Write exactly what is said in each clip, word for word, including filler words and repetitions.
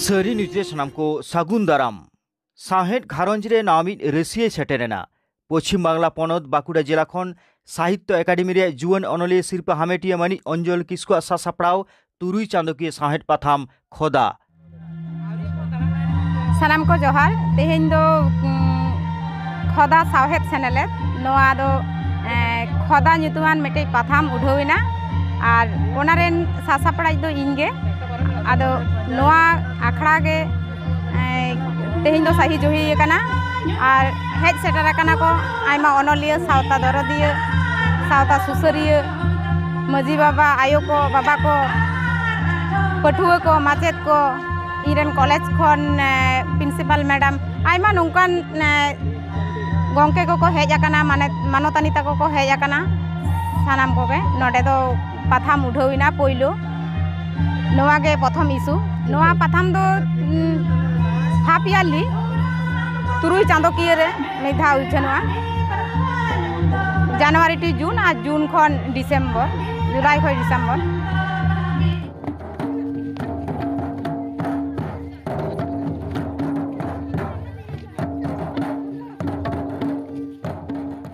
ᱥᱟᱹᱨᱤ ᱱᱤᱭᱩᱡᱽ ᱨᱮ ᱥᱟᱱᱟᱢ ᱠᱚ ᱥᱟᱹᱜᱩᱱ ᱫᱟᱨᱟᱢ᱾ ᱥᱟᱶᱦᱮᱫ ᱜᱷᱟᱨᱚᱸᱡᱽ ᱨᱮ ᱱᱟᱣᱟ ᱢᱤᱫ ᱨᱟᱹᱥᱤᱭᱟᱹᱭ ᱥᱮᱴᱮᱨ ᱮᱱᱟ᱾ ᱯᱚᱪᱷᱤᱢ ᱵᱟᱝᱞᱟ ᱯᱚᱱᱚᱛ ᱵᱟᱸᱠᱩᱲᱟ ᱡᱮᱞᱟ ᱠᱷᱚᱱ ᱥᱟᱦᱤᱛᱭᱚ ᱮᱠᱟᱰᱮᱢᱤ ᱨᱮᱭᱟᱜ ᱡᱩᱣᱟᱹᱱ ᱚᱱᱚᱞᱤᱭᱟᱹ ᱥᱤᱨᱯᱟᱹ ᱦᱟᱢᱮᱴᱤᱭᱟᱹ ᱢᱟᱹᱱᱤᱡ ᱚᱧᱡᱚᱞ ᱠᱤᱥᱠᱩᱣᱟᱜ ᱥᱟᱥᱟᱯᱲᱟᱣ ᱛᱩᱨᱩᱭ ᱪᱟᱸᱫᱚᱠᱤᱭᱟᱹ ᱥᱟᱶᱦᱮᱫ ᱯᱟᱛᱷᱟᱢ ᱠᱷᱚᱫᱟ᱾ ᱥᱟᱱᱟᱢ ᱠᱚ ᱡᱚᱦᱟᱨ᱾ ᱛᱮᱦᱮᱧ ᱫᱚ, ᱩᱸ, ᱠᱷᱚᱫᱟ ᱥᱟᱶᱦᱮᱫ ᱥᱮᱱᱮᱞᱮᱫ, ᱱᱚᱣᱟ ᱫᱚ, ᱮᱸ, ᱠᱷᱚᱫᱟ ᱧᱩᱛᱩᱢᱟᱱ ᱢᱤᱫᱴᱮᱡ ᱯᱟᱛᱷᱟᱢ ᱩᱰᱷᱟᱹᱣ ᱮᱱᱟ᱾ ᱟᱨ ᱚᱱᱟ ᱨᱮᱱ ᱥᱟᱥᱟᱯᱲᱟᱣᱤᱡ ᱫᱚ ᱤᱧ ᱜᱮ᱾ ᱟᱫᱚ ᱱᱚᱣᱟ ᱟᱠᱷᱲᱟ ᱜᱮ, ᱮᱸ, ᱛᱮᱦᱮᱧ ᱫᱚ ᱥᱟᱹᱦᱤ ᱡᱩᱦᱤ ᱟᱠᱟᱱᱟ᱾ ᱟᱨ ᱦᱮᱡ ᱥᱮᱴᱮᱨ ᱟᱠᱟᱱᱟ ᱠᱚ ᱟᱭᱢᱟ ᱚᱱᱚᱞᱤᱭᱟᱹ, ᱥᱟᱶᱛᱟ ᱫᱚᱨᱚᱫᱤᱭᱟᱹ, ᱥᱟᱶᱛᱟ ᱥᱩᱥᱟᱹᱨᱤᱭᱟᱹ, ᱢᱟᱹᱡᱷᱤ ᱵᱟᱵᱟ, ᱟᱭᱳ ᱠᱚ, ᱵᱟᱵᱟ ᱠᱚ, ᱯᱟᱹᱴᱷᱩᱣᱟᱹ ᱠᱚ, ᱢᱟᱪᱮᱫ ᱠᱚ, ᱤᱧ ᱨᱮᱱ ᱠᱚᱞᱮᱡᱽ ᱠᱷᱚᱱ, ᱮᱸ, ᱯᱨᱤᱱᱥᱤᱯᱟᱞ ᱢᱮᱰᱟᱢ, ᱟᱭᱢᱟ ᱱᱚᱝᱠᱟᱱ, ᱮᱸ, ᱜᱚᱢᱠᱮ ᱠᱚᱠᱚ ᱦᱮᱡ ᱟᱠᱟᱱᱟ, ᱢᱟᱱᱮ ᱢᱟᱱᱚᱛᱟᱱᱤ ᱛᱟᱠᱚ ᱠᱚ ᱦᱮᱡ ᱟᱠᱟᱱᱟ᱾ ᱥᱟᱱᱟᱢ ᱠᱚᱜᱮ ᱱᱚᱰᱮ ᱫᱚ ᱯᱟᱛᱷᱟᱢ ᱩᱰᱷᱟᱹᱣ ᱮᱱᱟ ᱯᱳᱭᱞᱳ᱾ ᱱᱚᱣᱟ ᱜᱮ ᱯᱨᱚᱛᱷᱚᱢ ᱤᱥᱩ᱾ ᱱᱚᱣᱟ ᱯᱟᱛᱷᱟᱢ ᱫᱚ, ᱩᱸ, half yearly, ᱛᱩᱨᱩᱭ ᱪᱟᱸᱫᱚᱠᱤᱭᱟᱹ ᱨᱮ ᱢᱤᱫ ᱫᱷᱟᱣ ᱩᱪᱷᱟᱹᱱᱚᱜᱼᱟ, ᱡᱟᱱᱩᱣᱟᱨᱤ to ᱡᱩᱱ ᱟᱨ ᱡᱩᱱ ᱠᱷᱚᱱ ᱰᱤᱥᱮᱢᱵᱚᱨ, ᱡᱩᱞᱟᱭ ᱠᱷᱚᱱ ᱰᱤᱥᱮᱢᱵᱚᱨ᱾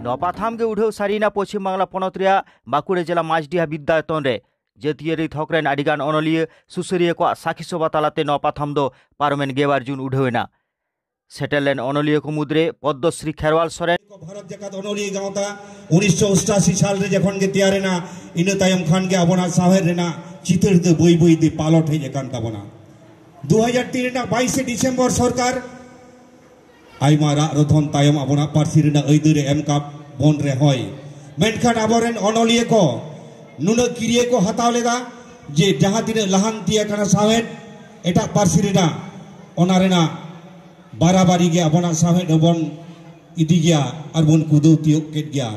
ᱱᱚᱣᱟ ᱯᱟᱛᱷᱟᱢ ᱜᱮ ᱩᱰᱷᱟᱹᱣ ᱥᱟᱹᱨᱤᱭᱮᱱᱟ ᱯᱚᱪᱷᱤᱢ ᱵᱟᱝᱞᱟ ᱯᱚᱱᱚᱛ ᱨᱮᱭᱟᱜ ᱵᱟᱸᱠᱩᱲᱟ ᱡᱮᱞᱟ ᱢᱟᱡᱽᱰᱤᱦᱟ ᱵᱤᱫᱽᱫᱟᱭᱚᱛᱚᱱ ᱨᱮ᱾ ᱡᱟᱹᱛᱤᱭᱟᱹᱨᱤ ᱛᱷᱚᱠ ᱨᱮᱱ ᱟᱹᱰᱤᱜᱟᱱ ᱚᱱᱚᱞᱤᱭᱟᱹ, ᱥᱩᱥᱟᱹᱨᱤᱭᱟᱹ ᱠᱚᱣᱟᱜ ᱥᱟᱹᱠᱷᱤ ᱥᱚᱵᱷᱟ ᱛᱟᱞᱟᱛᱮ ᱱᱚᱣᱟ ᱯᱟᱛᱷᱟᱢ ᱫᱚ ᱯᱟᱨᱚᱢᱮᱱ ᱜᱮᱞᱵᱟᱨ ᱡᱩᱱ ᱩᱰᱷᱟᱹᱣ ᱮᱱᱟ᱾ ᱥᱮᱴᱮᱨ ᱞᱮᱱ ᱚᱱᱚᱞᱤᱭᱟᱹ ᱠᱚ ᱢᱩᱫᱽᱨᱮ ᱯᱚᱫᱽᱫᱚᱥᱨᱤ ᱠᱷᱮᱨᱣᱟᱞ ᱥᱚᱨᱮᱱ᱾ ᱵᱷᱟᱨᱚᱛ ᱡᱟᱠᱟᱛ ᱚᱱᱚᱞᱤᱭᱟᱹ ᱜᱟᱶᱛᱟ ᱩᱱᱤᱥᱥᱚ ᱚᱥᱴᱟᱥᱤ ᱥᱟᱞ ᱨᱮ ᱡᱚᱠᱷᱚᱱ ᱜᱮ ᱛᱮᱭᱟᱨ ᱮᱱᱟ, ᱤᱱᱟᱹ ᱛᱟᱭᱚᱢ ᱠᱷᱟᱱ ᱜᱮ ᱟᱵᱚᱱᱟᱜ ᱥᱟᱶᱦᱮᱫ ᱨᱮᱱᱟᱜ ᱪᱤᱛᱟᱹᱨ ᱫᱚ ᱵᱟᱹᱭ ᱵᱟᱹᱭ ᱛᱮ ᱯᱟᱞᱚᱴ ᱦᱮᱡ ᱟᱠᱟᱱ ᱛᱟᱵᱚᱱᱟ᱾ ᱫᱩ ᱦᱟᱡᱟᱨ ᱛᱤᱱ ᱨᱮᱱᱟᱜ ᱵᱟᱭᱤᱥᱮ ᱰᱤᱥᱮᱢᱵᱚᱨ ᱥᱚᱨᱠᱟᱨ ᱟᱭᱢᱟ ᱨᱟᱜ ᱨᱚᱫᱷᱚᱱ ᱛᱟᱭᱚᱢ ᱟᱵᱚᱱᱟᱜ ᱯᱟᱹᱨᱥᱤ ᱨᱮᱱᱟᱜ ᱟᱹᱭᱫᱟᱹᱨ ᱮ ᱮᱢ ᱠᱟᱫ ᱵᱚᱱ ᱨᱮᱦᱚᱸᱭ, ᱢᱮᱱᱠᱷᱟᱱ ᱟᱵᱚᱨᱮᱱ ᱚᱱᱚᱞᱤᱭᱟᱹ ᱠᱚ ᱱᱩᱱᱟᱹᱜ ᱠᱤᱨᱭᱟᱹ ᱠᱚ ᱦᱟᱛᱟᱣ ᱞᱮᱫᱟ ᱡᱮ ᱡᱟᱦᱟᱸ ᱛᱤᱱᱟᱹᱜ ᱞᱟᱦᱟᱱᱛᱤ ᱟᱠᱟᱱᱟ ᱥᱟᱶᱦᱮᱫ, ᱮᱴᱟᱜ ᱯᱟᱹᱨᱥᱤ ᱨᱮᱱᱟᱜ, ᱚᱱᱟ ᱨᱮᱱᱟᱜ ᱵᱟᱨᱟᱵᱟᱨᱤ ᱜᱮ ᱟᱵᱚᱱᱟᱜ ᱥᱟᱶᱦᱮᱫ ᱦᱚᱸᱵᱚᱱ ᱤᱫᱤ ᱜᱮᱭᱟ ᱟᱨ ᱵᱚᱱ ᱠᱩᱫᱟᱹᱣ ᱛᱤᱭᱳᱜ ᱠᱮᱫ ᱜᱮᱭᱟ᱾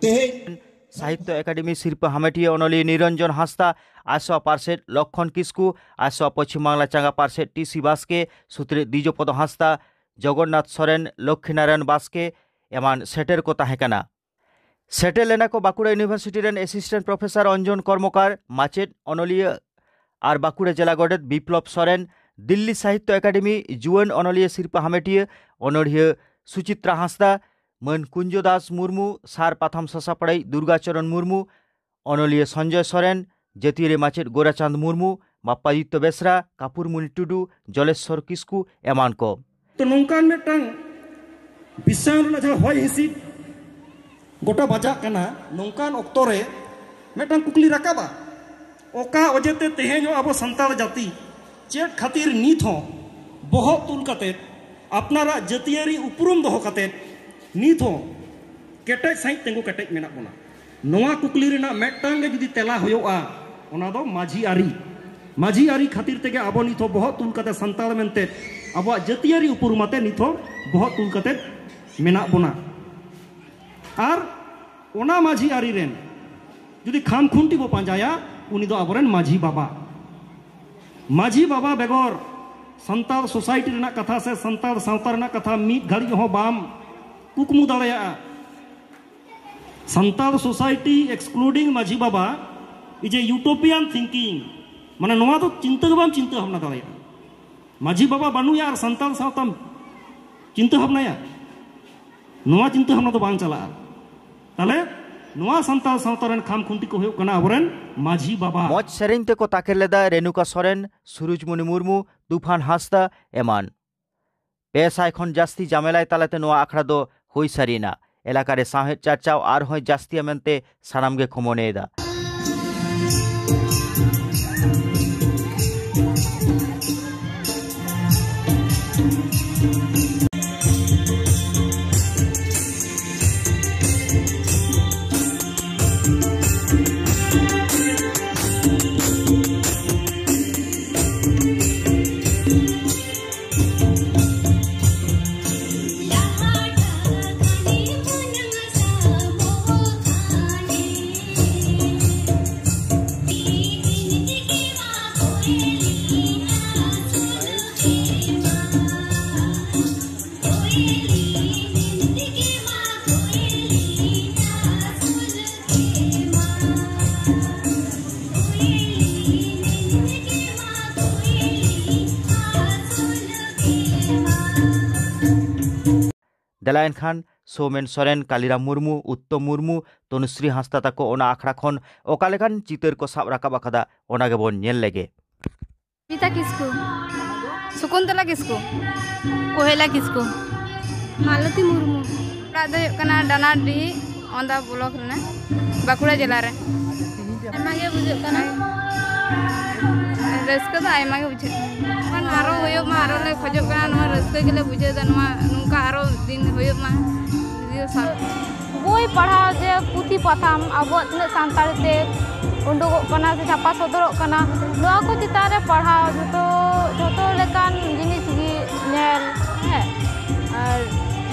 ᱛᱮᱦᱮᱧ ᱥᱟᱦᱤᱛᱭᱚ ᱮᱠᱟᱰᱮᱢᱤ ᱥᱤᱨᱯᱟᱹ ᱦᱟᱢᱮᱴᱤᱭᱟᱹ ᱚᱱᱚᱞᱤᱭᱟᱹ ᱱᱤᱨᱚᱧᱡᱚᱱ ᱦᱟᱸᱥᱫᱟ, ᱟᱭᱥᱚᱣᱟ ᱯᱟᱨᱥᱮᱛ ᱞᱚᱠᱠᱷᱚᱱ ᱠᱤᱥᱠᱩ, ᱟᱭᱥᱚᱣᱟ ᱯᱚᱪᱷᱤᱢ ᱵᱟᱝᱞᱟ ᱪᱟᱸᱜᱟ ᱯᱟᱨᱥᱮᱛ ᱴᱤ ᱥᱤ ᱵᱟᱥᱠᱮ, ᱥᱩᱛᱨᱮᱛ ᱫᱤᱡᱚᱯᱚᱫᱚ ᱦᱟᱸᱥᱫᱟ, ᱡᱚᱜᱚᱱᱱᱟᱛᱷ ᱥᱚᱨᱮᱱ, ᱞᱚᱠᱠᱷᱤᱱᱟᱨᱟᱭᱚᱱ ᱵᱟᱥᱠᱮ ᱮᱢᱟᱱ ᱥᱮᱴᱮᱨ ᱠᱚ ᱛᱟᱦᱮᱸ ᱠᱟᱱᱟ᱾ ᱥᱮᱴᱮᱨ ᱞᱮᱱᱟ ᱠᱚ ᱵᱟᱸᱠᱩᱲᱟ ᱤᱭᱩᱱᱤᱵᱷᱟᱨᱥᱤᱴᱤ ᱨᱮᱱ ᱮᱥᱤᱥᱴᱮᱱᱴ ᱯᱨᱚᱯᱷᱮᱥᱚᱨ ᱚᱧᱡᱚᱱ ᱠᱚᱨᱢᱚᱠᱟᱨ, ᱢᱟᱪᱮᱫ, ᱚᱱᱚᱞᱤᱭᱟᱹ ᱟᱨ ᱵᱟᱸᱠᱩᱲᱟ ᱡᱮᱞᱟ ᱜᱚᱰᱮᱛ ᱵᱤᱯᱞᱚᱵᱽ ᱥᱚᱨᱮᱱ, ᱫᱤᱞᱞᱤ ᱥᱟᱦᱤᱛᱭᱚ ᱮᱠᱟᱰᱮᱢᱤ ᱡᱩᱣᱟᱹᱱ ᱚᱱᱚᱞᱤᱭᱟᱹ ᱥᱤᱨᱯᱟᱹ ᱦᱟᱢᱮᱴᱤᱭᱟᱹ ᱚᱱᱚᱲᱦᱤᱭᱟᱹ ᱥᱩᱪᱤᱛᱨᱟ ᱦᱟᱸᱥᱫᱟ, ᱢᱟᱹᱱ ᱠᱩᱧᱡᱚ ᱫᱟᱥ ᱢᱩᱨᱢᱩ, ᱥᱟᱨ ᱯᱟᱛᱷᱟᱢ ᱥᱟᱥᱟᱯᱲᱟᱭᱤᱡ ᱫᱩᱨᱜᱟ ᱪᱚᱨᱚᱱ ᱢᱩᱨᱢᱩ, ᱚᱱᱚᱞᱤᱭᱟᱹ ᱥᱚᱧᱡᱚᱭ ᱥᱚᱨᱮᱱ, ᱡᱟᱹᱛᱤᱭᱟᱹᱨᱤ ᱢᱟᱪᱮᱫ ᱜᱳᱨᱟᱪᱟᱸᱫᱽ ᱢᱩᱨᱢᱩ, ᱵᱟᱯᱯᱟᱫᱤᱛᱛᱚ ᱵᱮᱥᱨᱟ, ᱠᱟᱯᱩᱨᱢᱩᱱᱤ ᱴᱩᱰᱩ, ᱡᱚᱞᱮᱥᱥᱚᱨ ᱠᱤᱥᱠᱩ ᱮᱢᱟᱱ ᱠᱚ᱾ ᱛᱚ, ᱱᱚᱝᱠᱟᱱ ᱢᱤᱫᱴᱟᱝ ᱵᱤᱥᱥᱟᱭᱚᱱ ᱨᱮᱱᱟᱜ ᱡᱟᱦᱟᱸ ᱦᱚᱭ ᱦᱤᱸᱥᱤᱫ ᱜᱚᱴᱟ ᱵᱟᱡᱟᱜ ᱠᱟᱱᱟ, ᱱᱚᱝᱠᱟᱱ ᱚᱠᱛᱚ ᱨᱮ ᱢᱤᱫᱴᱟᱝ ᱠᱩᱠᱞᱤ ᱨᱟᱠᱟᱵᱼᱟ, ᱚᱠᱟ ᱚᱡᱮᱛᱮ ᱛᱮᱦᱮᱧ ᱦᱚᱸ ᱟᱵᱚ ᱥᱟᱱᱛᱟᱲ ᱡᱟᱹᱛᱤ ᱪᱮᱫ ᱠᱷᱟᱹᱛᱤᱨ ᱱᱤᱛ ᱦᱚᱸ ᱵᱚᱦᱚᱜ ᱛᱩᱞ ᱠᱟᱛᱮᱫ, ᱟᱯᱱᱟᱨᱟᱜ ᱡᱟᱹᱛᱤᱭᱟᱹᱨᱤ ᱩᱯᱨᱩᱢ ᱫᱚᱦᱚ ᱠᱟᱛᱮᱫ ᱱᱤᱛ ᱦᱚᱸ ᱠᱮᱴᱮᱡ ᱥᱟᱺᱦᱤᱡ ᱛᱤᱸᱜᱩ ᱠᱮᱴᱮᱡ ᱢᱮᱱᱟᱜ ᱵᱚᱱᱟ? ᱱᱚᱣᱟ ᱠᱩᱠᱞᱤ ᱨᱮᱱᱟᱜ ᱢᱤᱫᱴᱟᱝ ᱜᱮ ᱡᱩᱫᱤ ᱛᱮᱞᱟ ᱦᱩᱭᱩᱜᱼᱟ, ᱚᱱᱟ ᱫᱚ ᱢᱟᱹᱡᱷᱤ ᱟᱹᱨᱤ᱾ ᱢᱟᱹᱡᱷᱤ ᱟᱹᱨᱤ ᱠᱷᱟᱹᱛᱤᱨ ᱛᱮᱜᱮ ᱟᱵᱚ ᱱᱤᱛ ᱦᱚᱸ ᱵᱚᱦᱚᱜ ᱛᱩᱞ ᱠᱟᱛᱮ ᱥᱟᱱᱛᱟᱲ ᱢᱮᱱᱛᱮ ᱟᱵᱚᱣᱟᱜ ᱡᱟᱹᱛᱤᱭᱟᱹᱨᱤ ᱩᱯᱨᱩᱢ ᱟᱛᱮ ᱱᱤᱛ ᱦᱚᱸ ᱵᱚᱦᱚᱜ ᱛᱩᱞ ᱠᱟᱛᱮ ᱢᱮᱱᱟᱜ ᱵᱚᱱᱟ᱾ ᱟᱨ ᱚᱱᱟ ᱢᱟᱹᱡᱷᱤ ᱟᱹᱨᱤ ᱨᱮᱱ ᱡᱩᱫᱤ ᱠᱷᱟᱢ ᱠᱷᱩᱱᱴᱤ ᱵᱚ ᱯᱟᱸᱡᱟᱭᱟ, ᱩᱱᱤ ᱫᱚ ᱟᱵᱚᱨᱮᱱ ᱢᱟᱹᱡᱷᱤ ᱵᱟᱵᱟ᱾ ᱢᱟᱹᱡᱷᱤ ᱵᱟᱵᱟ ᱵᱮᱜᱚᱨ ᱥᱟᱱᱛᱟᱲ ᱥᱳᱥᱟᱭᱴᱤ ᱨᱮᱱᱟᱜ ᱠᱟᱛᱷᱟ ᱥᱮ ᱥᱟᱱᱛᱟᱲ ᱥᱟᱶᱛᱟ ᱨᱮᱱᱟᱜ ᱠᱟᱛᱷᱟ ᱢᱤᱫ ᱜᱷᱟᱹᱲᱤᱡ ᱦᱚᱸ ᱵᱟᱢ ᱠᱩᱠᱢᱩ ᱫᱟᱲᱮᱭᱟᱜᱼᱟ᱾ ᱥᱟᱱᱛᱟᱲ ᱥᱳᱥᱟᱭᱴᱤ excluding ᱢᱟᱹᱡᱷᱤ ᱵᱟᱵᱟ is a utopian thinking, ᱢᱟᱱᱮ ᱱᱚᱣᱟ ᱫᱚ ᱪᱤᱱᱛᱟᱹ ᱜᱮ ᱵᱟᱢ ᱪᱤᱱᱛᱟᱹ ᱵᱷᱟᱵᱽᱱᱟ ᱫᱟᱲᱮᱭᱟᱜᱼᱟ᱾ ᱢᱟᱹᱡᱷᱤ ᱵᱟᱵᱟ ᱵᱟᱹᱱᱩᱭᱟ ᱟᱨ ᱥᱟᱱᱛᱟᱲ ᱥᱟᱶᱛᱟᱢ ᱪᱤᱱᱛᱟᱹ ᱵᱷᱟᱵᱽᱱᱟᱭᱟ, ᱱᱚᱣᱟ ᱪᱤᱱᱛᱟᱹ ᱵᱷᱟᱵᱽᱱᱟ ᱫᱚ ᱵᱟᱝ ᱪᱟᱞᱟᱜᱼᱟ᱾ ᱛᱟᱦᱞᱮ ᱱᱚᱣᱟ ᱥᱟᱱᱛᱟᱲ ᱥᱟᱶᱛᱟ ᱨᱮᱱ ᱠᱷᱟᱢ ᱠᱷᱩᱱᱴᱤ ᱠᱚ ᱦᱩᱭᱩᱜ ᱠᱟᱱᱟ ᱟᱵᱚᱨᱮᱱ ᱢᱟᱹᱡᱷᱤ ᱵᱟᱵᱟ᱾ ᱢᱚᱡᱽ ᱥᱮᱨᱮᱧ ᱛᱮᱠᱚ ᱛᱟᱠᱮᱨ ᱞᱮᱫᱟ ᱨᱮᱱᱩᱠᱟ ᱥᱚᱨᱮᱱ, ᱥᱩᱨᱩᱡᱽᱢᱩᱱᱤ ᱢᱩᱨᱢᱩ, ᱛᱩᱯᱷᱟᱱ ᱦᱟᱸᱥᱫᱟ ᱮᱢᱟᱱ᱾ ᱯᱮ ᱥᱟᱭ ᱠᱷᱚᱱ ᱡᱟᱹᱥᱛᱤ ᱡᱟᱢᱮᱞᱟᱭ ᱛᱟᱞᱟᱛᱮ ᱱᱚᱣᱟ ᱟᱠᱷᱲᱟ ᱫᱚ ᱦᱩᱭ ᱥᱟᱹᱨᱤᱭᱮᱱᱟ᱾ ᱮᱞᱟᱠᱟ ᱨᱮ ᱥᱟᱶᱦᱮᱫ ᱪᱟᱨᱪᱟᱣ ᱟᱨᱦᱚᱸᱭ ᱡᱟᱹᱥᱛᱤᱭᱟ ᱢᱮᱱᱛᱮ ᱥᱟᱱᱟᱢ ᱜᱮ ᱠᱚ ᱢᱚᱱᱮᱭᱮᱫᱟ᱾ ᱪᱟᱞᱟᱣᱮᱱ ᱠᱷᱟᱱ ᱥᱳᱢᱮᱱ ᱥᱚᱨᱮᱱ, ᱠᱟᱞᱤᱨᱟᱢ ᱢᱩᱨᱢᱩ, ᱩᱛᱛᱚᱢ ᱢᱩᱨᱢᱩ, ᱛᱚᱱᱩᱥᱨᱤ ᱦᱟᱸᱥᱫᱟ ᱛᱟᱠᱚ ᱚᱱᱟ ᱟᱠᱷᱲᱟ ᱠᱷᱚᱱ ᱚᱠᱟ ᱞᱮᱠᱟᱱ ᱪᱤᱛᱟᱹᱨ ᱠᱚ ᱥᱟᱵ ᱨᱟᱠᱟᱵ ᱟᱠᱟᱫᱟ, ᱚᱱᱟ ᱜᱮᱵᱚᱱ ᱧᱮᱞ ᱞᱮᱜᱮ᱾ ᱥᱤᱛᱟ ᱠᱤᱥᱠᱩ, ᱥᱚᱠᱩᱱᱛᱚᱞᱟ ᱠᱤᱥᱠᱩ, ᱠᱳᱦᱮᱞᱟ ᱠᱤᱥᱠᱩ, ᱢᱟᱞᱚᱛᱤ ᱢᱩᱨᱢᱩ᱾ ᱚᱲᱟᱜ ᱫᱚ ᱦᱩᱭᱩᱜ ᱠᱟᱱᱟ ᱰᱟᱱᱟᱰᱤ ᱚᱱᱫᱟ ᱵᱞᱚᱠ ᱨᱮᱱᱟᱜ, ᱵᱟᱸᱠᱩᱲᱟ ᱡᱮᱞᱟ ᱨᱮ᱾ ᱟᱭᱢᱟ ᱜᱮ ᱵᱩᱡᱷᱟᱹᱜ ᱠᱟᱱᱟ, ᱨᱟᱹᱥᱠᱟᱹ ᱫᱚ ᱟᱭᱢᱟ ᱜᱮ ᱵᱩᱡᱷᱟᱹᱜ ᱠᱟᱱᱟ᱾ ᱟᱨᱚ ᱦᱩᱭᱩᱜ ᱢᱟ, ᱟᱨᱚ ᱞᱮ ᱠᱷᱚᱡᱚᱜ ᱠᱟᱱᱟ, ᱱᱚᱣᱟ ᱨᱟᱹᱥᱠᱟᱹ ᱜᱮᱞᱮ ᱵᱩᱡᱷᱟᱹᱣ ᱮᱫᱟ, ᱱᱚᱣᱟ ᱱᱚᱝᱠᱟ ᱟᱨᱚ ᱫᱤᱱ ᱦᱩᱭᱩᱜ ᱢᱟ᱾ ᱡᱩᱫᱤ ᱥᱟᱶ- ᱵᱳᱭ ᱯᱟᱲᱦᱟᱣ, ᱡᱮ ᱯᱩᱛᱷᱤ ᱯᱟᱛᱷᱟᱢ ᱟᱵᱚᱣᱟᱜ ᱛᱤᱱᱟᱹᱜ ᱥᱟᱱᱛᱟᱲᱤ ᱛᱮ ᱩᱰᱩᱠᱚᱜ ᱠᱟᱱᱟ ᱥᱮ ᱪᱷᱟᱯᱟ ᱥᱚᱫᱚᱨᱚᱜ ᱠᱟᱱᱟ, ᱱᱚᱣᱟ ᱠᱚ ᱪᱮᱛᱟᱱ ᱨᱮ ᱯᱟᱲᱦᱟᱣ ᱡᱷᱚᱛᱚ, ᱡᱷᱚᱛᱚ ᱞᱮᱠᱟᱱ ᱡᱤᱱᱤᱥ ᱜᱮ ᱧᱮᱞ, ᱦᱮᱸ᱾ ᱟᱨ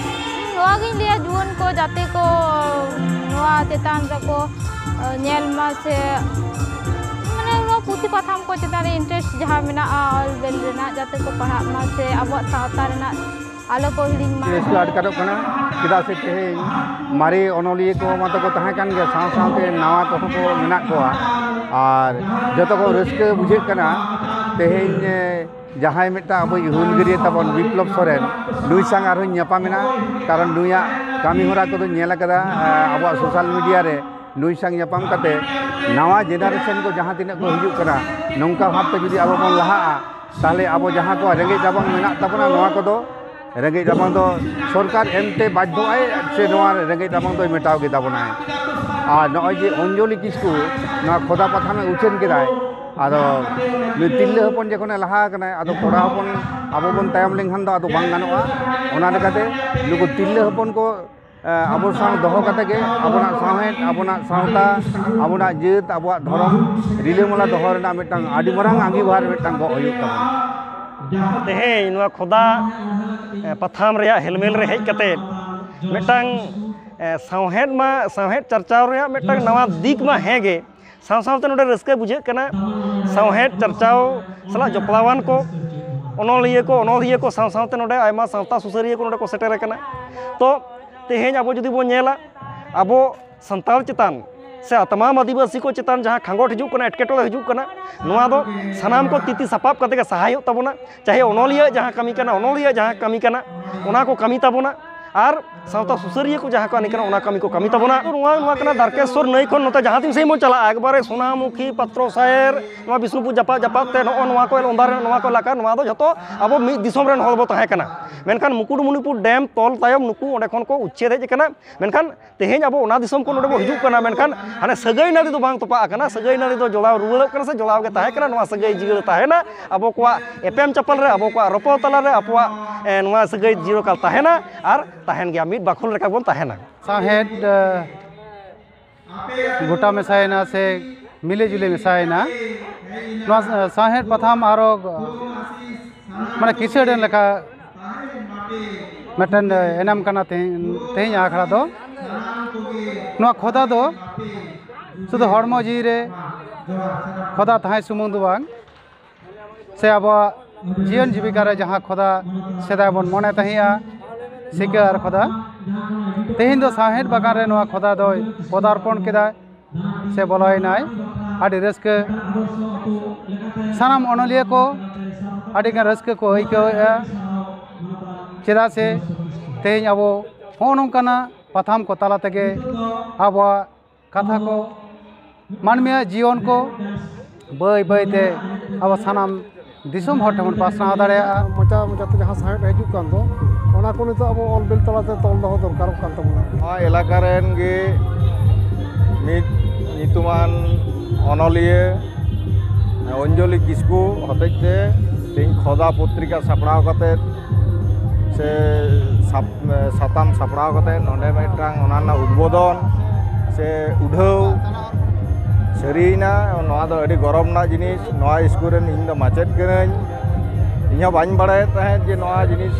ᱱᱚᱣᱟᱜᱤᱧ ᱞᱟᱹᱭᱟ, ᱡᱩᱣᱟᱹᱱ ᱠᱚ ᱡᱟᱛᱮ ᱠᱚ ᱱᱚᱣᱟ ᱪᱮᱛᱟᱱ ᱨᱮᱠᱚ, ᱧᱮᱞ ᱢᱟ ᱥᱮ, ᱢᱟᱱᱮ, ᱱᱚᱣᱟ ᱯᱩᱛᱷᱤ ᱯᱟᱛᱷᱟᱢ ᱠᱚ ᱪᱮᱛᱟᱱ ᱨᱮ interest ᱡᱟᱦᱟᱸ ᱢᱮᱱᱟᱜᱼᱟ ᱚᱞ ᱵᱮᱞ ᱨᱮᱱᱟᱜ, ᱡᱟᱛᱮ ᱠᱚ ᱯᱟᱲᱦᱟᱜ ᱢᱟ ᱥᱮ ᱟᱵᱚᱣᱟᱜ ᱥᱟᱶᱛᱟ ᱨᱮᱱᱟᱜ ᱟᱞᱚ ᱠᱚ ᱦᱤᱲᱤᱧ ᱢᱟ᱾ ᱨᱟᱹᱥᱠᱟᱹ ᱟᱴᱠᱟᱨᱚᱜ ᱠᱟᱱᱟ, ᱪᱮᱫᱟᱜ ᱥᱮ ᱛᱮᱦᱮᱧ ᱢᱟᱨᱮ ᱚᱱᱚᱞᱤᱭᱟᱹ ᱠᱚ ᱢᱟᱛᱚ ᱠᱚ ᱛᱟᱦᱮᱸ ᱠᱟᱱ ᱜᱮᱭᱟ, ᱥᱟᱶ ᱥᱟᱶᱛᱮ ᱱᱟᱣᱟ ᱠᱚᱦᱚᱸ ᱠᱚ ᱢᱮᱱᱟᱜ ᱠᱚᱣᱟ᱾ ᱟᱨ ᱡᱚᱛᱚ ᱠᱷᱚᱱ ᱨᱟᱹᱥᱠᱟᱹ ᱵᱩᱡᱷᱟᱹᱜ ᱠᱟᱱᱟ ᱛᱮᱦᱮᱧ, ᱮ, ᱡᱟᱦᱟᱸᱭ ᱢᱤᱫᱴᱟᱝ ᱟᱵᱚᱭᱤᱡ ᱦᱩᱞᱜᱟᱹᱨᱤᱭᱟᱹ ᱛᱟᱵᱚᱱ ᱵᱤᱯᱞᱚᱵ ᱥᱚᱨᱮᱱ, ᱱᱩᱭ ᱥᱟᱝ ᱟᱨᱦᱚᱸᱧ ᱧᱟᱯᱟᱢᱮᱱᱟ, ᱠᱟᱨᱚᱱ ᱱᱩᱭᱟᱜ ᱠᱟᱹᱢᱤ ᱦᱚᱨᱟ ᱠᱚᱫᱚᱧ ᱧᱮᱞ ᱟᱠᱟᱫᱟ, ᱮ, ᱟᱵᱚᱣᱟᱜ social media ᱨᱮ᱾ ᱱᱩᱭ ᱥᱟᱝ ᱧᱟᱯᱟᱢ ᱠᱟᱛᱮ ᱱᱟᱣᱟ generation ᱠᱚ ᱡᱟᱦᱟᱸ ᱛᱤᱱᱟᱹᱜ ᱠᱚ ᱦᱤᱡᱩᱜ ᱠᱟᱱᱟ, ᱱᱚᱝᱠᱟ ᱵᱷᱟᱵᱽᱛᱮ ᱡᱩᱫᱤ ᱟᱵᱚ ᱵᱚᱱ ᱞᱟᱦᱟᱜᱼᱟ, ᱛᱟᱦᱚᱞᱮ ᱟᱵᱚ ᱡᱟᱦᱟᱸ ᱠᱚᱣᱟᱜ ᱨᱮᱸᱜᱮᱡ ᱨᱟᱵᱟᱝ ᱢᱮᱱᱟᱜ ᱛᱟᱵᱚᱱᱟ, ᱱᱚᱣᱟ ᱠᱚᱫᱚ ᱨᱮᱸᱜᱮᱡ ᱨᱟᱵᱟᱝ ᱫᱚ ᱥᱚᱨᱠᱟᱨ ᱮᱢᱛᱮ ᱵᱟᱫᱽᱫᱷᱚᱜᱼᱟᱭ, ᱥᱮ ᱱᱚᱣᱟ ᱨᱮᱸᱜᱮᱡ ᱨᱟᱵᱟᱝ ᱫᱚᱭ ᱢᱮᱴᱟᱣ ᱜᱮ ᱛᱟᱵᱚᱱᱟᱭ᱾ ᱟᱨ ᱱᱚᱜᱼᱚᱭ ᱡᱮ ᱚᱧᱡᱚᱞᱤ ᱠᱤᱥᱠᱩ ᱱᱚᱣᱟ ᱠᱷᱚᱫᱟ ᱯᱟᱛᱷᱟᱢᱮ ᱩᱪᱷᱟᱹᱱ ᱠᱮᱫᱟᱭ, ᱟᱫᱚ ᱱᱩᱭ ᱛᱤᱨᱞᱟᱹ ᱦᱚᱯᱚᱱ ᱡᱚᱠᱷᱚᱱᱮ ᱞᱟᱦᱟ ᱟᱠᱟᱱᱟᱭ, ᱟᱫᱚ ᱠᱚᱲᱟ ᱦᱚᱯᱚᱱ ᱟᱵᱚ ᱵᱚᱱ ᱛᱟᱭᱚᱢ ᱞᱮᱱᱠᱷᱟᱱ ᱫᱚ ᱟᱫᱚ ᱵᱟᱝ ᱜᱟᱱᱚᱜᱼᱟ᱾ ᱚᱱᱟ ᱞᱮᱠᱟᱛᱮ ᱱᱩᱠᱩ ᱛᱤᱨᱞᱟᱹ ᱦᱚᱯᱚᱱ ᱠᱚ ᱮ, ᱟᱵᱚ ᱥᱟᱶ ᱫᱚᱦᱚ ᱠᱟᱛᱮ ᱜᱮ ᱟᱵᱚᱱᱟᱜ ᱥᱟᱶᱦᱮᱫ, ᱟᱵᱚᱱᱟᱜ ᱥᱟᱶᱛᱟ, ᱟᱵᱚᱱᱟᱜ ᱡᱟᱹᱛ, ᱟᱵᱚᱣᱟᱜ ᱫᱷᱚᱨᱚᱢ ᱨᱤᱞᱟᱹᱢᱟᱞᱟ ᱫᱚᱦᱚ ᱨᱮᱱᱟᱜ ᱢᱤᱫᱴᱟᱝ ᱟᱹᱰᱤ ᱢᱟᱨᱟᱝ ᱟᱸᱜᱤᱵᱷᱟᱨ ᱢᱤᱫᱴᱟᱝ ᱜᱚᱜ ᱦᱩᱭᱩᱜ ᱛᱟᱵᱚᱱᱟ᱾ ᱛᱮᱦᱮᱧ ᱱᱚᱣᱟ ᱠᱷᱚᱫᱟ, ᱮ, ᱯᱟᱛᱷᱟᱢ ᱨᱮᱭᱟᱜ ᱦᱮᱞᱢᱮᱞ ᱨᱮ ᱦᱮᱡ ᱠᱟᱛᱮ ᱢᱤᱫᱴᱟᱝ, ᱮ, ᱥᱟᱶᱦᱮᱫ ᱢᱟ, ᱥᱟᱶᱦᱮᱫ ᱪᱟᱨᱪᱟᱣ ᱨᱮᱭᱟᱜ ᱢᱤᱫᱴᱟᱝ ᱱᱟᱣᱟ ᱫᱤᱠ ᱢᱟ ᱦᱮᱸ ᱜᱮ, ᱥᱟᱶ ᱥᱟᱶᱛᱮ ᱱᱚᱰᱮ ᱨᱟᱹᱥᱠᱟᱹ ᱵᱩᱡᱷᱟᱹᱜ ᱠᱟᱱᱟ, ᱥᱟᱶᱦᱮᱫ ᱪᱟᱨᱪᱟᱣ ᱥᱟᱞᱟᱜ ᱡᱚᱯᱲᱟᱣᱟᱱ ᱠᱚ, ᱚᱱᱚᱞᱤᱭᱟᱹ ᱠᱚ, ᱚᱱᱚᱞᱤᱭᱟᱹ ᱠᱚ ᱥᱟᱶ ᱥᱟᱶᱛᱮ ᱱᱚᱰᱮ ᱟᱭᱢᱟ ᱥᱟᱶᱛᱟ ᱥᱩᱥᱟᱹᱨᱤᱭᱟᱹ ᱠᱚ ᱱᱚᱰᱮ ᱠᱚ ᱥᱮᱴᱮᱨ ᱟᱠᱟᱱᱟ᱾ ᱛᱚ, ᱛᱮᱦᱮᱧ ᱟᱵᱚ ᱡᱩᱫᱤ ᱵᱚᱱ ᱧᱮᱞᱟ, ᱟᱵᱚ ᱥᱟᱱᱛᱟᱲ ᱪᱮᱛᱟᱱ ᱥᱮ ᱛᱟᱢᱟᱢ ᱟᱹᱫᱤᱵᱟᱹᱥᱤ ᱠᱚ ᱪᱮᱛᱟᱱ ᱡᱟᱦᱟᱸ ᱠᱷᱟᱸᱜᱚᱴ ᱦᱤᱡᱩᱜ ᱠᱟᱱᱟ, ᱮᱴᱠᱮᱴᱚᱬᱮ ᱦᱤᱡᱩᱜ ᱠᱟᱱᱟ, ᱱᱚᱣᱟ ᱫᱚ ᱥᱟᱱᱟᱢ ᱠᱚ ᱛᱤ ᱛᱤ ᱥᱟᱯᱟᱵ ᱠᱟᱛᱮ ᱜᱮ ᱥᱟᱦᱟᱭ ᱦᱩᱭᱩᱜ ᱛᱟᱵᱚᱱᱟ᱾ ᱪᱟᱦᱮ ᱚᱱᱚᱞᱤᱭᱟᱹ ᱡᱟᱦᱟᱸ ᱠᱟᱹᱢᱤ ᱠᱟᱱᱟ, ᱚᱱᱚᱞᱤᱭᱟᱹ ᱡᱟᱦᱟᱸ ᱠᱟᱹᱢᱤ ᱠᱟᱱᱟ, ᱚᱱᱟ ᱠᱚ ᱠᱟᱹᱢᱤ ᱛᱟᱵᱚᱱᱟ᱾ ᱟᱨ ᱥᱟᱶᱛᱟ ᱥᱩᱥᱟᱹᱨᱤᱭᱟᱹ ᱠᱚ ᱡᱟᱦᱟᱸ ᱠᱚ ᱟᱹᱱᱤᱡ ᱠᱟᱱᱟ, ᱚᱱᱟ ᱠᱟᱹᱢᱤ ᱠᱚ ᱠᱟᱹᱢᱤ ᱛᱟᱵᱚᱱᱟ᱾ ᱱᱚᱣᱟ, ᱱᱚᱣᱟ ᱠᱟᱱᱟ ᱫᱟᱨᱠᱮᱥᱣᱚᱨ ᱱᱟᱹᱭ ᱠᱷᱚᱱ ᱱᱚᱛᱮ ᱡᱟᱦᱟᱸ ᱛᱤᱱ ᱥᱮᱫ ᱵᱚᱱ ᱪᱟᱞᱟᱜᱼᱟ, ᱮᱠᱵᱟᱨᱮ ᱥᱳᱱᱟᱢᱩᱠᱷᱤ, ᱯᱟᱛᱨᱚ ᱥᱟᱭᱮᱨ, ᱱᱚᱣᱟ ᱵᱤᱥᱱᱩᱯᱩᱨ ᱡᱟᱯᱟᱜ ᱡᱟᱯᱟᱜ ᱛᱮ ᱱᱚᱜᱼᱚ ᱱᱚᱣᱟ ᱠᱚ ᱚᱱᱫᱟᱨ, ᱱᱚᱣᱟ ᱠᱚ ᱮᱞᱟᱠᱟ, ᱱᱚᱣᱟ ᱫᱚ ᱡᱷᱚᱛᱚ ᱟᱵᱚ ᱢᱤᱫ ᱫᱤᱥᱚᱢ ᱨᱮᱱ ᱦᱚᱲ ᱵᱚ ᱛᱟᱦᱮᱸ ᱠᱟᱱᱟ᱾ ᱢᱮᱱᱠᱷᱟᱱ ᱢᱩᱠᱩᱴᱢᱩᱱᱤᱯᱩᱨ ᱰᱮᱢ ᱛᱚᱞ ᱛᱟᱭᱚᱢ ᱱᱩᱠᱩ ᱚᱸᱰᱮ ᱠᱷᱚᱱ ᱠᱚ ᱩᱪᱪᱷᱮᱫ ᱦᱮᱡ ᱟᱠᱟᱱᱟ᱾ ᱢᱮᱱᱠᱷᱟᱱ ᱛᱮᱦᱮᱧ ᱟᱵᱚ ᱚᱱᱟ ᱫᱤᱥᱚᱢ ᱠᱷᱚᱱ ᱱᱚᱰᱮ ᱵᱚ ᱦᱤᱡᱩᱜ ᱠᱟᱱᱟ, ᱢᱮᱱᱠᱷᱟᱱ ᱦᱟᱱᱮ ᱥᱟᱹᱜᱟᱹᱭ ᱱᱟᱹᱲᱤ ᱫᱚ ᱵᱟᱝ ᱛᱚᱯᱟᱜ ᱟᱠᱟᱱᱟ, ᱥᱟᱹᱜᱟᱹᱭ ᱱᱟᱹᱲᱤ ᱫᱚ ᱡᱚᱲᱟᱣ ᱨᱩᱣᱟᱹᱲᱚᱜ ᱠᱟᱱᱟ ᱥᱮ ᱡᱚᱲᱟᱣ ᱜᱮ ᱛᱟᱦᱮᱸ ᱠᱟᱱᱟ᱾ ᱱᱚᱣᱟ ᱥᱟᱹᱜᱟᱹᱭ ᱡᱤᱭᱟᱹᱲ ᱛᱟᱦᱮᱱᱟ, ᱟᱵᱚ ᱠᱚᱣᱟᱜ ᱮᱯᱮᱢ ᱪᱟᱯᱟᱞ ᱨᱮ, ᱟᱵᱚ ᱠᱚᱣᱟᱜ ᱨᱚᱯᱚᱲ ᱛᱟᱞᱟ ᱨᱮ ᱟᱵᱚᱣᱟᱜ, ᱮ, ᱱᱚᱣᱟ ᱥᱟᱹᱜᱟᱹᱭ ᱡᱤᱭᱟᱹᱲ ᱛᱟᱦᱮᱱᱟ ᱟᱨ ᱛᱟᱦᱮᱱ ᱜᱮᱭᱟ, ᱢᱤᱫ ᱵᱟᱠᱷᱳᱞ ᱞᱮᱠᱟ ᱵᱚᱱ ᱛᱟᱦᱮᱱᱟ᱾ ᱥᱟᱶᱦᱮᱫ, ᱮ, ᱜᱚᱴᱟ ᱢᱮᱥᱟᱭᱮᱱᱟ ᱥᱮ ᱢᱤᱞᱮ ᱡᱩᱞᱮ ᱢᱮᱥᱟᱭᱮᱱᱟ᱾ ᱱᱚᱣᱟ ᱥᱟᱶᱦᱮᱫ ᱯᱟᱛᱷᱟᱢ ᱟᱨᱚ ᱢᱟᱱᱮ ᱠᱤᱥᱟᱹᱬ ᱞᱮᱠᱟ ᱢᱤᱫᱴᱮᱱ ᱮᱱᱮᱢ ᱠᱟᱱᱟ ᱛᱮᱦᱮᱧ, ᱛᱮᱦᱮᱧ ᱟᱠᱷᱲᱟ ᱫᱚ᱾ ᱱᱚᱣᱟ ᱠᱷᱚᱫᱟ ᱫᱚ ᱥᱩᱫᱷᱩ ᱦᱚᱲᱢᱚ ᱡᱤᱣᱤ ᱨᱮ ᱠᱷᱚᱫᱟ ᱛᱟᱦᱮᱸ ᱥᱩᱢᱩᱝ ᱫᱚ ᱵᱟᱝ, ᱥᱮ ᱟᱵᱚᱣᱟᱜ ᱡᱤᱭᱚᱱ ᱡᱤᱵᱤᱠᱟ ᱨᱮ ᱡᱟᱦᱟᱸ ᱠᱷᱚᱫᱟ ᱥᱮᱫᱟᱭ ᱵᱚᱱ ᱢᱚᱱᱮ ᱛᱟᱦᱮᱸᱜᱼᱟ, ᱥᱤᱠᱟᱹ ᱟᱨ ᱠᱷᱚᱫᱟ, ᱛᱮᱦᱮᱧ ᱫᱚ ᱥᱟᱶᱦᱮᱫ ᱵᱟᱜᱟᱱ ᱨᱮ ᱱᱚᱣᱟ ᱠᱷᱚᱫᱟ ᱫᱚᱭ ᱯᱚᱫᱟᱨᱯᱚᱱ ᱠᱮᱫᱟ ᱥᱮ ᱵᱚᱞᱚᱭᱮᱱᱟᱭ᱾ ᱟᱹᱰᱤ ᱨᱟᱹᱥᱠᱟᱹ᱾ ᱥᱟᱱᱟᱢ ᱚᱱᱚᱞᱤᱭᱟᱹ ᱠᱚ ᱟᱹᱰᱤᱜᱟᱱ ᱨᱟᱹᱥᱠᱟᱹ ᱠᱚ ᱟᱹᱭᱠᱟᱹᱣᱮᱫᱼᱟ, ᱪᱮᱫᱟᱜ ᱥᱮ ᱛᱮᱦᱮᱧ ᱟᱵᱚ ᱦᱚᱸᱜᱼᱚ ᱱᱚᱝᱠᱟᱱᱟᱜ ᱯᱟᱛᱷᱟᱢ ᱠᱚ ᱛᱟᱞᱟ ᱛᱮᱜᱮ ᱟᱵᱚᱣᱟᱜ ᱠᱟᱛᱷᱟ ᱠᱚ ᱢᱟᱹᱱᱢᱤᱭᱟᱜ ᱡᱤᱭᱚᱱ ᱠᱚ ᱵᱟᱹᱭ ᱵᱟᱹᱭ ᱛᱮ ᱟᱵᱚ ᱥᱟᱱᱟᱢ ᱫᱤᱥᱚᱢ ᱦᱚᱲ ᱴᱷᱮᱱ ᱵᱚᱱ ᱯᱟᱥᱱᱟᱣ ᱫᱟᱲᱮᱭᱟᱜᱼᱟ᱾ ᱢᱚᱪᱟ ᱢᱚᱪᱟᱛᱮ ᱡᱟᱦᱟᱸ ᱥᱟᱶᱦᱮᱫ ᱦᱤᱡᱩᱜ ᱠᱟᱱ ᱫᱚ, ᱚᱱᱟ ᱠᱚ ᱱᱤᱛᱚᱜ ᱟᱵᱚ ᱚᱞ ᱵᱤᱞ ᱛᱟᱞᱟᱛᱮ ᱛᱚᱞ ᱫᱚᱦᱚ ᱫᱚᱨᱠᱟᱨᱚᱜ ᱠᱟᱱ ᱛᱟᱵᱚᱱᱟ᱾ ᱱᱚᱣᱟ ᱮᱞᱟᱠᱟ ᱨᱮᱱ ᱜᱮ ᱢᱤᱫ ᱧᱩᱛᱩᱢᱟᱱ ᱚᱱᱚᱞᱤᱭᱟᱹ ᱚᱧᱡᱚᱞᱤ ᱠᱤᱥᱠᱩ ᱦᱚᱛᱮᱡ ᱛᱮ ᱛᱮᱦᱮᱧ ᱠᱷᱚᱫᱟ ᱯᱚᱛᱨᱤᱠᱟ ᱥᱟᱯᱲᱟᱣ ᱠᱟᱛᱮ ᱥᱮ ᱥᱟᱯ-, ᱥᱟᱛᱟᱢ ᱥᱟᱯᱲᱟᱣ ᱠᱟᱛᱮ ᱱᱚᱰᱮ ᱢᱤᱫᱴᱟᱝ ᱚᱱᱟ ᱨᱮᱱᱟᱜ ᱩᱫᱽᱵᱳᱫᱚᱱ ᱥᱮ ᱩᱰᱷᱟᱹᱣ ᱥᱟᱹᱨᱤᱭᱮᱱᱟ᱾ ᱱᱚᱣᱟ ᱫᱚ ᱟᱹᱰᱤ ᱜᱚᱨᱚᱵᱽ ᱨᱮᱱᱟᱜ ᱡᱤᱱᱤᱥ᱾ ᱱᱚᱣᱟ ᱥᱠᱩᱞ ᱨᱮᱱ ᱤᱧ ᱫᱚ ᱢᱟᱪᱮᱫ ᱠᱟᱹᱱᱟᱹᱧ᱾ ᱤᱧ ᱦᱚᱸ ᱵᱟᱹᱧ ᱵᱟᱲᱟᱭᱮᱫ ᱛᱟᱦᱮᱸᱫ ᱡᱮ ᱱᱚᱣᱟ ᱡᱤᱱᱤᱥ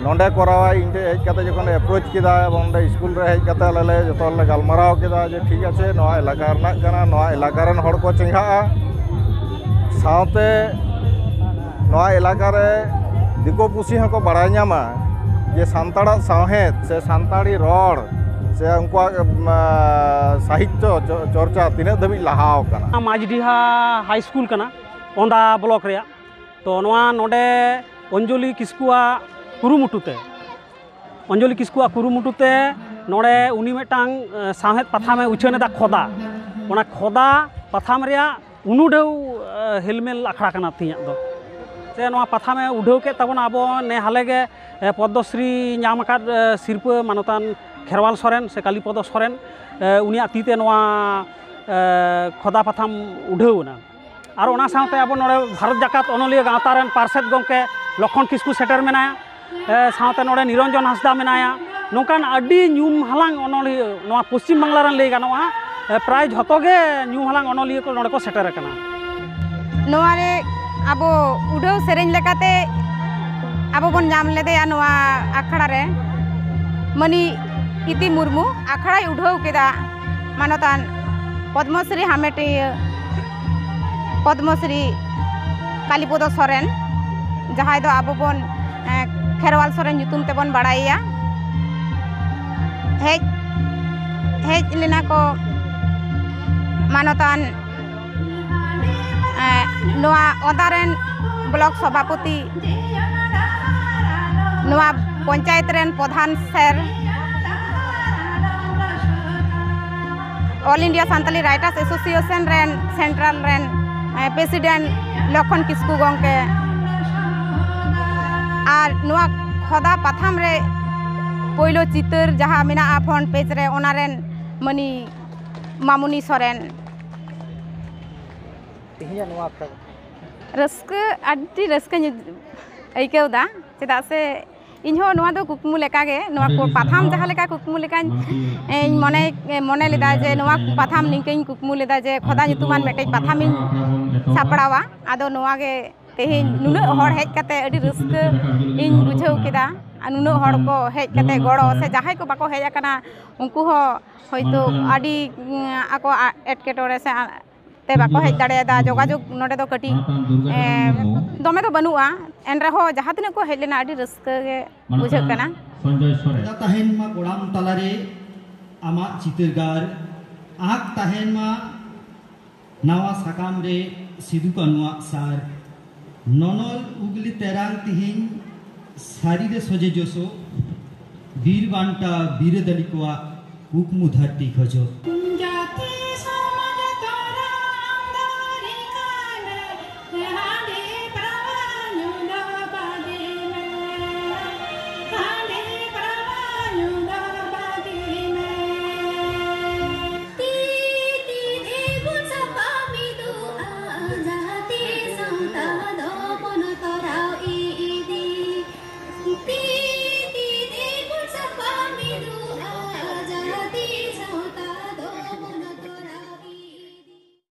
ᱱᱚᱰᱮ ᱠᱚᱨᱟᱣᱟᱭ᱾ ᱤᱧ ᱴᱷᱮᱱ ᱦᱮᱡ ᱠᱟᱛᱮ ᱡᱚᱠᱷᱚᱱ ᱮᱯᱨᱳᱪ ᱠᱮᱫᱟ ᱮᱵᱚᱝ ᱚᱸᱰᱮ ᱥᱠᱩᱞ ᱨᱮ ᱦᱮᱡ ᱠᱟᱛᱮ ᱟᱞᱮ ᱞᱮ ᱡᱚᱛᱚ ᱦᱚᱲ ᱞᱮ ᱜᱟᱞᱢᱟᱨᱟᱣ ᱠᱮᱫᱟ ᱡᱮ ᱴᱷᱤᱠ ᱟᱪᱷᱮ, ᱱᱚᱣᱟ ᱮᱞᱟᱠᱟ ᱨᱮᱱᱟᱜ ᱠᱟᱱᱟ, ᱱᱚᱣᱟ ᱮᱞᱟᱠᱟ ᱨᱮᱱ ᱦᱚᱲ ᱠᱚ ᱪᱮᱸᱜᱷᱟᱜᱼᱟ, ᱥᱟᱶᱛᱮ ᱱᱚᱣᱟ ᱮᱞᱟᱠᱟ ᱨᱮ ᱫᱤᱠᱩ ᱯᱩᱥᱤ ᱦᱚᱸᱠᱚ ᱵᱟᱲᱟᱭ ᱧᱟᱢᱟ ᱡᱮ ᱥᱟᱱᱛᱟᱲᱟᱜ ᱥᱟᱶᱦᱮᱫ ᱥᱮ ᱥᱟᱱᱛᱟᱲᱤ ᱨᱚᱲ ᱥᱮ ᱩᱱᱠᱩᱣᱟᱜ, ᱮᱢ, ᱟ, ᱥᱟᱦᱤᱛᱛᱚ ᱪᱚ-, ᱪᱚᱨᱪᱟ ᱛᱤᱱᱟᱹᱜ ᱫᱷᱟᱹᱵᱤᱡ ᱞᱟᱦᱟᱣ ᱠᱟᱱᱟ᱾ ᱢᱟᱡᱽᱰᱤᱦᱟ ᱦᱟᱭ ᱥᱠᱩᱞ ᱠᱟᱱᱟ ᱚᱱᱫᱟ ᱵᱞᱚᱠ ᱨᱮᱭᱟᱜ᱾ ᱛᱚ ᱱᱚᱣᱟ ᱱᱚᱰᱮ ᱚᱧᱡᱚᱞᱤ ᱠᱤᱥᱠᱩᱣᱟᱜ ᱠᱩᱨᱩᱢᱩᱴᱩ ᱛᱮ ᱚᱧᱡᱚᱞᱤ ᱠᱤᱥᱠᱩᱣᱟᱜ ᱠᱩᱨᱩᱢᱩᱴᱩ ᱛᱮ ᱱᱚᱰᱮ ᱩᱱᱤ ᱢᱤᱫᱴᱟᱝ ᱥᱟᱶᱦᱮᱫ ᱯᱟᱛᱷᱟᱢᱮ ᱩᱪᱷᱟᱹᱱ ᱮᱫᱟ, ᱠᱷᱚᱫᱟ᱾ ᱚᱱᱟ ᱠᱷᱚᱫᱟ ᱯᱟᱛᱷᱟᱢ ᱨᱮᱭᱟᱜ ᱩᱱᱩᱰᱷᱟᱹᱣ ᱦᱮᱞᱢᱮᱞ ᱟᱠᱷᱲᱟ ᱠᱟᱱᱟ ᱛᱮᱦᱮᱧᱟᱜ ᱫᱚ᱾ ᱥᱮ ᱱᱚᱣᱟ ᱯᱟᱛᱷᱟᱢᱮ ᱩᱰᱷᱟᱹᱣ ᱠᱮᱫ ᱛᱟᱵᱚᱱᱟ ᱟᱵᱚ ᱱᱮ ᱦᱟᱞᱮ ᱜᱮ ᱯᱚᱫᱽᱢᱚᱥᱨᱤ ᱧᱟᱢ ᱟᱠᱟᱫ ᱥᱤᱨᱯᱟᱹ ᱢᱟᱱᱚᱛᱟᱱ ᱠᱷᱮᱨᱣᱟᱞ ᱥᱚᱨᱮᱱ ᱥᱮ ᱠᱟᱞᱤᱯᱚᱫᱚ ᱥᱚᱨᱮᱱ, ᱩᱱᱤᱭᱟᱜ ᱛᱤ ᱛᱮ ᱱᱚᱣᱟ ᱠᱷᱚᱫᱟ ᱯᱟᱛᱷᱟᱢ ᱩᱰᱷᱟᱹᱣ ᱮᱱᱟ᱾ ᱟᱨ ᱚᱱᱟ ᱥᱟᱶᱛᱮ ᱟᱵᱚ ᱱᱚᱰᱮ ᱵᱷᱟᱨᱚᱛ ᱡᱟᱠᱟᱛ ᱚᱱᱚᱞᱤᱭᱟᱹ ᱜᱟᱶᱛᱟ ᱨᱮᱱ ᱯᱟᱨᱥᱮᱛ ᱜᱚᱢᱠᱮ ᱞᱚᱠᱷᱚᱱ ᱠᱤᱥᱠᱩ ᱥᱮᱴᱮᱨ ᱢᱮᱱᱟᱭᱟ᱾ ᱥᱟᱶᱛᱮ ᱱᱚᱰᱮ ᱱᱤᱨᱚᱧᱡᱚᱱ ᱦᱟᱸᱥᱫᱟ ᱢᱮᱱᱟᱭᱟ᱾ ᱱᱚᱝᱠᱟᱱ ᱟᱹᱰᱤ ᱧᱩᱢ ᱦᱟᱞᱟᱝ ᱚᱱᱚᱞᱤᱭᱟᱹ ᱱᱚᱣᱟ ᱯᱚᱥᱪᱤᱢ ᱵᱟᱝᱞᱟ ᱨᱮᱱ ᱞᱟᱹᱭ ᱜᱟᱱᱚᱜᱼᱟ, ᱯᱨᱟᱭ ᱡᱷᱚᱛᱚ ᱜᱮ ᱧᱩᱢ ᱦᱟᱞᱟᱝ ᱚᱱᱚᱞᱤᱭᱟᱹ ᱠᱚ ᱱᱚᱰᱮ ᱠᱚ ᱥᱮᱴᱮᱨ ᱟᱠᱟᱱᱟ᱾ ᱱᱚᱣᱟ ᱨᱮ ᱟᱵᱚ ᱩᱰᱷᱟᱹᱣ ᱥᱮᱨᱮᱧ ᱞᱮᱠᱟᱛᱮ ᱟᱵᱚ ᱵᱚᱱ ᱧᱟᱢ ᱞᱮᱫᱮᱭᱟ ᱱᱚᱣᱟ ᱟᱠᱷᱲᱟ ᱨᱮ ᱢᱟᱹᱱᱤᱡ ᱤᱛᱤ ᱢᱩᱨᱢᱩ ᱟᱠᱷᱲᱟᱭ ᱩᱰᱷᱟᱹᱣ ᱠᱮᱫᱟ᱾ ᱢᱟᱱᱚᱛᱟᱱ ᱯᱚᱫᱽᱢᱚᱥᱨᱤ ᱦᱟᱢᱮᱴᱤᱭᱟᱹ ᱯᱚᱫᱽᱢᱚᱥᱨᱤ ᱠᱟᱞᱤᱯᱚᱫᱚ ᱥᱚᱨᱮᱱ, ᱡᱟᱦᱟᱸᱭ ᱫᱚ ᱟᱵᱚ ᱵᱚᱱ ᱠᱷᱮᱨᱣᱟᱞ ᱥᱚᱨᱮᱱ ᱧᱩᱛᱩᱢ ᱛᱮᱵᱚᱱ ᱵᱟᱲᱟᱭᱮᱭᱟ᱾ ᱦᱮᱡ ᱦᱮᱡ ᱞᱮᱱᱟ ᱠᱚ ᱢᱟᱱᱚᱛᱟᱱ ᱱᱚᱣᱟ ᱚᱫᱟ ᱨᱮᱱ ᱵᱞᱚᱠ ᱥᱚᱵᱷᱟᱯᱚᱛᱤ, ᱱᱚᱣᱟ ᱯᱚᱧᱪᱟᱭᱮᱛ ᱨᱮᱱ ᱯᱨᱚᱫᱷᱟᱱ ᱥᱮᱨ, all India Santali writers association ᱨᱮᱱ ᱥᱮᱱᱴᱨᱟᱞ ᱨᱮᱱ ᱯᱨᱮᱥᱤᱰᱮᱱᱴ ᱞᱚᱠᱷᱚᱱ ᱠᱤᱥᱠᱩ ᱜᱚᱢᱠᱮ, ᱟᱨ ᱱᱚᱣᱟ ᱠᱷᱚᱫᱟ ᱯᱟᱛᱷᱟᱢ ᱨᱮ ᱯᱳᱭᱞᱳ ᱪᱤᱛᱟᱹᱨ ᱡᱟᱦᱟᱸ ᱢᱮᱱᱟᱜᱼᱟ ᱯᱷᱨᱚᱱᱴ ᱯᱮᱡᱽ ᱨᱮ, ᱚᱱᱟ ᱨᱮᱱ ᱢᱟᱹᱱᱤ ᱢᱟᱢᱩᱱᱤ ᱥᱚᱨᱮᱱ᱾ ᱛᱮᱦᱮᱧᱟᱜ ᱱᱚᱣᱟ ᱟᱠᱷᱲᱟ ᱫᱚ ᱨᱟᱹᱥᱠᱟᱹ, ᱟᱹᱰᱤ ᱨᱟᱹᱥᱠᱟᱹᱧ ᱟᱹᱭᱠᱟᱹᱣ ᱮᱫᱟ, ᱪᱮᱫᱟᱜ ᱥᱮ ᱤᱧᱦᱚᱸ ᱱᱚᱣᱟ ᱫᱚ ᱠᱩᱠᱢᱩ ᱞᱮᱠᱟᱜᱮ, ᱱᱚᱣᱟ ᱠᱚ ᱯᱟᱛᱷᱟᱢ ᱡᱟᱦᱟᱸ ᱞᱮᱠᱟ ᱠᱩᱠᱢᱩ ᱞᱮᱠᱟᱧ ᱤᱧ ᱢᱚᱱᱮ ᱢᱚᱱᱮ ᱞᱮᱫᱟ ᱡᱮ ᱱᱚᱣᱟ ᱯᱟᱛᱷᱟᱢ ᱱᱤᱝᱠᱟᱹᱧ ᱠᱩᱠᱢᱩ ᱞᱮᱫᱟ ᱡᱮ ᱠᱷᱚᱫᱟ ᱧᱩᱛᱩᱢᱟᱱ ᱢᱤᱫᱴᱮᱡ ᱯᱟᱛᱷᱟᱢᱤᱧ ᱥᱟᱯᱲᱟᱣᱟ᱾ ᱟᱫᱚ ᱱᱚᱣᱟ ᱜᱮ ᱛᱮᱦᱮᱧ ᱱᱩᱱᱟᱹᱜ ᱦᱚᱲ ᱦᱮᱡ ᱠᱟᱛᱮ ᱟᱹᱰᱤ ᱨᱟᱹᱥᱠᱟᱹ ᱤᱧ ᱵᱩᱡᱷᱟᱹᱣ ᱠᱮᱫᱟ᱾ ᱟᱨ ᱱᱩᱱᱟᱹᱜ ᱦᱚᱲ ᱠᱚ ᱦᱮᱡ ᱠᱟᱛᱮ ᱜᱚᱲᱚ, ᱥᱮ ᱡᱟᱦᱟᱸᱭ ᱠᱚ ᱵᱟᱠᱚ ᱦᱮᱡ ᱟᱠᱟᱱᱟ ᱩᱱᱠᱩ ᱦᱚᱸ ᱦᱚᱭᱛᱳ ᱟᱹᱰᱤ ᱟᱠᱚᱣᱟᱜ ᱮᱴᱠᱮᱴᱚᱬᱮ ᱥᱮ ᱛᱮ ᱵᱟᱠᱚ ᱦᱮᱡ ᱫᱟᱲᱮᱭᱟᱫᱟ᱾ ᱡᱳᱜᱟᱡᱳᱜᱽ ᱱᱚᱰᱮ ᱫᱚ ᱠᱟᱹᱴᱤᱡ ᱫᱚᱢᱮ ᱫᱚ ᱵᱟᱹᱱᱩᱜᱼᱟ, ᱮᱱ ᱨᱮᱦᱚᱸ ᱡᱟᱦᱟᱸ ᱛᱤᱱᱟᱹᱜ ᱠᱚ ᱦᱮᱡ ᱞᱮᱱᱟ ᱟᱹᱰᱤ ᱨᱟᱹᱥᱠᱟᱹ ᱜᱮ ᱵᱩᱡᱷᱟᱹᱜ ᱠᱟᱱᱟ᱾ ᱥᱚᱫᱟ ᱛᱟᱦᱮᱱ ᱢᱟ ᱠᱚᱲᱟᱢ ᱛᱟᱞᱟᱨᱮ ᱟᱢᱟᱜ ᱪᱤᱛᱟᱹᱨᱜᱟᱨ, ᱟᱸᱠ ᱛᱟᱦᱮᱱ ᱢᱟ ᱱᱟᱣᱟ ᱥᱟᱠᱟᱢ ᱨᱮ ᱥᱤᱫᱩ ᱠᱟᱹᱱᱩᱣᱟᱜ ᱥᱟᱨ᱾ ᱱᱚᱱᱚᱞ ᱩᱜᱽᱞᱤ ᱛᱮᱨᱟᱝ ᱛᱤᱦᱤᱧ ᱥᱟᱹᱨᱤ ᱨᱮ ᱥᱚᱡᱮ ᱡᱚᱥᱚ᱾ ᱵᱤᱨ ᱵᱟᱱᱴᱟ ᱵᱤᱨᱟᱹᱫᱟᱹᱞᱤ ᱠᱚᱣᱟᱜ ᱠᱩᱠᱢᱩ ᱫᱷᱟᱹᱨᱛᱤ ᱠᱷᱚᱡᱚᱜ᱾